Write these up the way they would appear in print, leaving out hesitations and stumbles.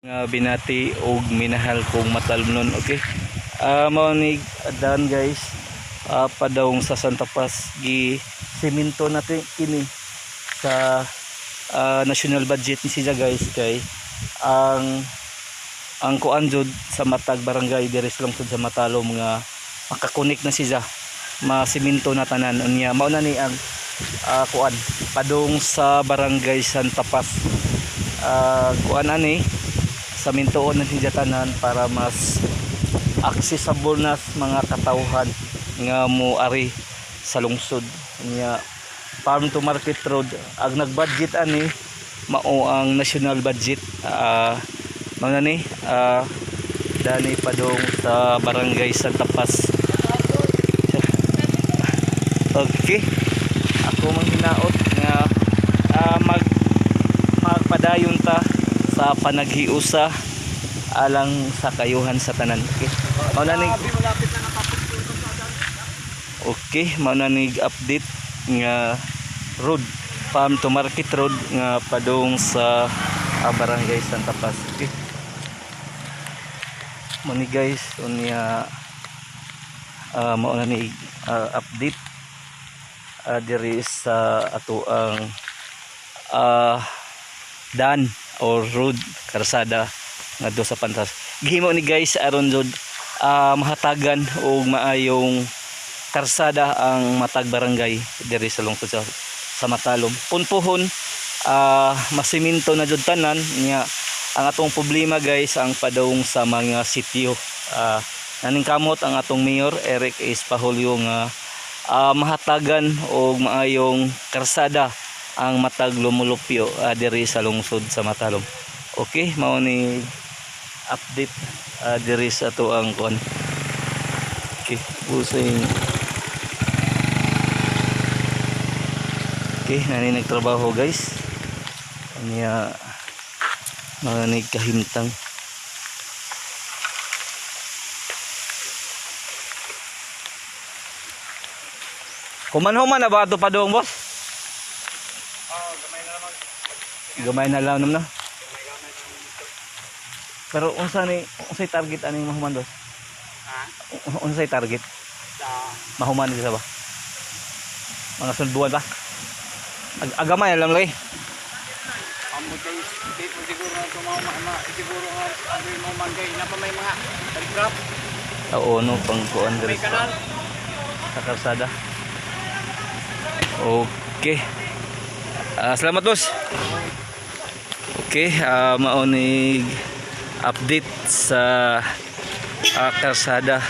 Nga binati og minahal kong matalomnon, okay. Mao ni daan, guys, padong sa Santa Paz, gi semento natin kini sa national budget ni siya, guys, kay ang kuan jud sa matag barangay diri sa lungsod sa Matalom nga makakonek na siya, masiminto na tanan. Unya mao na ni ang kuan padong sa barangay Santa Paz, kuan ani sa mintuon na siya tanan para mas accessible na sa mga katawhan nga mo ari sa lungsod. Nya farm to market road ang nagbudget ani, mao ang national budget. Mao na ni dani padong sa barangay Santa Paz. Okay, ako mang hinaot nga magpadayon ta sa panaghiusa alang sa kayuhan sa tanan. Okay, mao na ni. Okay, mao na ni update nga road, farm to market road nga padung sa barangay Santa Paz. Okay, mao ni, guys. Unya mao na ni update diri sa ato ang dan or road, karsada ngadto sa Pantas. Gihimo ni, guys, aron jud mahatagan og maayong karsada ang matag barangay diri sa lungsod sa Matalom. Punpuhon masiminto na jud tanan niya. Ang atong problema, guys, ang padung sa mga sitio. Naning kamot ang atong mayor Eric Espajolio nga mahatagan og maayong karsada ang matag lumulupyo diri sa lungsod sa Matalom. Okay, mao ni update diri sa ato ang kuan. Okay, busing. Okay, nani nagtrabaho, guys. Anya mga nagkahimtang. Human-human na ba ito pa doon, boss? Oh, gamay na naman. Gamay na lang naman na. Pero unsa ni unsay target aning mahuman, boss? Ha? Unsay target? Sa Mahuman dito ba? Mga sunod buwan ba? Agamay lang lagi. Amo kay di po siguro na tumama ma siguro nga ano yung mga manggay na pa may mga telegraph, Oo, no, pang kuan may diri sa, kanal. sa kalsada. Okay. Salamat, boss. Okay, mao ni update sa kalsada.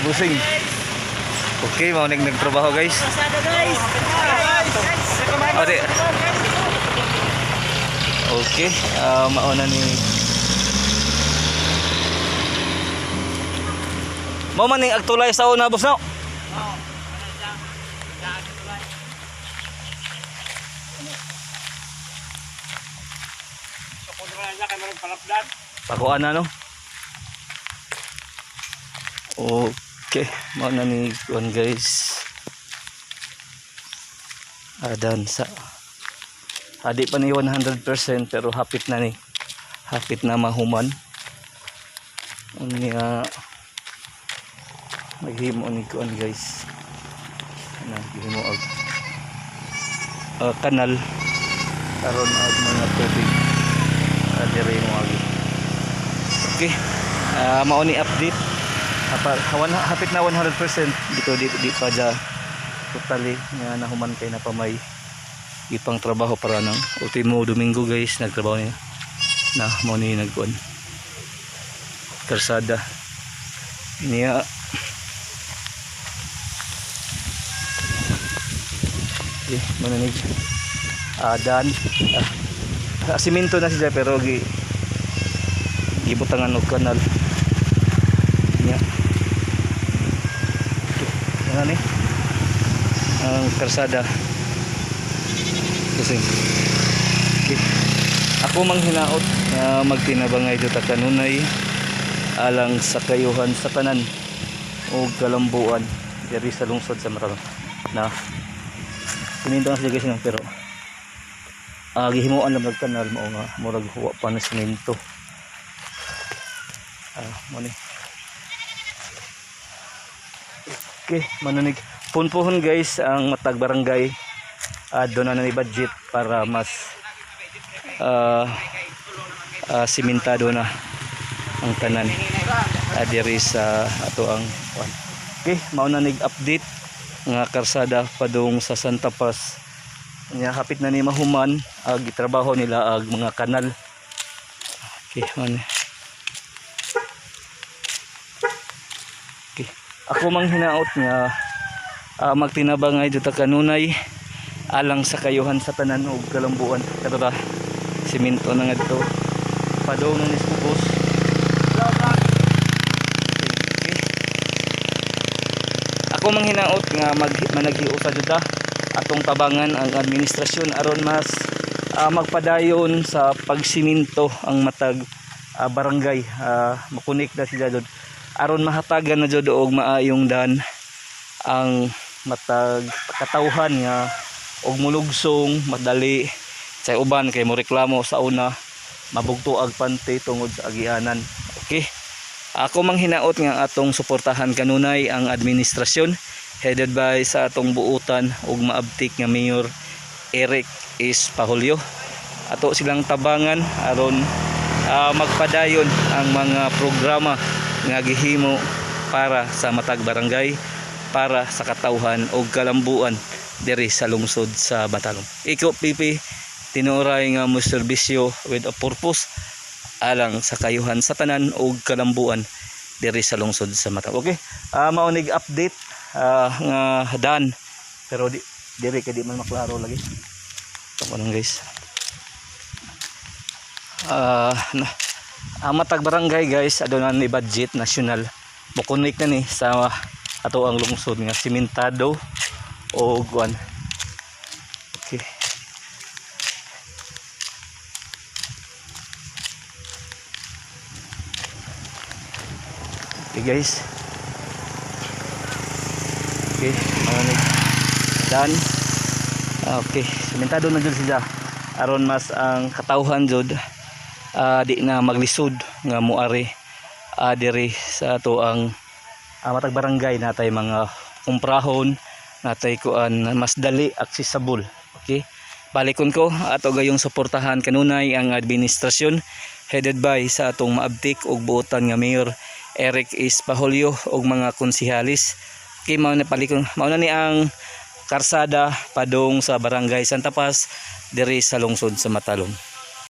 Busing. Okay, mao nig nagtrabaho, guys. Kalsada, guys! Ate. Okay, mao na ni. Mao man ning agtulay sa una, boss, no? So kung na siya kay marag palapdan. Pakuan na, no? Okay, mao na ni kuan, guys. Adan sa Adi pa ni 100% pero hapit na ni. Hapit na mahuman. Unya maghimo ni kuan, guys. Naghimo og kanal aron og mga tubig diri mo agi. Okay. Mao ni update. Hapit na 100% dito, di pa dya totally nga nahuman kay na pa may ipang trabaho para nang ultimo Domingo, guys, nagtrabaho niya na. Mao ni nagkuan karsada niya. Okay, mao na ni dan simento na siya pero gibutangan og kanal niya. Okay, ano ni ang karsada kasi. Okay. Ako mang hinaot nga magtinabangay ta kanunay alang sa kayuhan sa tanan o kalambuan diri sa lungsod sa Matalom na. Siminto na sila, guys, no? Pero Gihimuan lang og kanal mao nga murag wa pa na semento. Mo ni. Okay, manunig. Punpuhon, guys, ang matag barangay. Doon na ni budget para mas simentado na ang tanan diri sa ato ang kuan. Okay, mao na nig update nga karsada padung sa Santa Paz. Nya hapit na ni mahuman ag gitrabaho nila ag mga kanal. Okay, man. Okay. Ako mang hinaot nga magtinabangay jud ta kanunay alang sa kayuhan sa tanan ug kalambuan. Kato ta simento na ngadto. Padung na ni sa ubos. Okay. Ako mang hinaot nga managhiusa jud ta atong tabangan ang administrasyon aron mas magpadayon sa pagsiminto ang matag barangay, makunik na sila jud aron mahatagan na jud og maayong dan ang matag katawhan nga og mulugsong madali sa uban kay mo reklamo sa una mabugto ag pante tungod sa agianan. Okay. Ako mang hinaot nga atong suportahan kanunay ang administrasyon headed by sa atong buutan ug maabtik nga Mayor Eric S. Pahulyo. Ato silang tabangan aron magpadayon ang mga programa nga gihimo para sa matag barangay, para sa katawhan ug kalambuan diri sa lungsod sa Matalom. Ikaw pipi tinuoray nga mo serbisyo with a purpose alang sa kayuhan sa tanan ug kalambuan diri sa lungsod sa Matalom. Okay, mao nig update nga dan pero di diri kay di man maklaro lagi. Ito lang, guys. Ang matag barangay, guys, aduna ni budget national. Mokunik na ni sa ato ang lungsod nga simentado o kuan. Okay. Okay, guys. Okay, mga dan. Okay, simentado na jud sila. Aron mas ang katawhan jud di na maglisod nga muari diri sa ato ang matag barangay natay mga kumprahon, natay kuan, mas dali accessible. Okay. Balikon ko ato gayong suportahan kanunay ang administrasyon headed by sa atong maabtik ug buotan nga Mayor Eric S. Paholyo ug mga konsehalis. Okay, mao na palikon. Mao na ni ang karsada padung sa Barangay Santa Paz diri sa lungsod sa Matalom.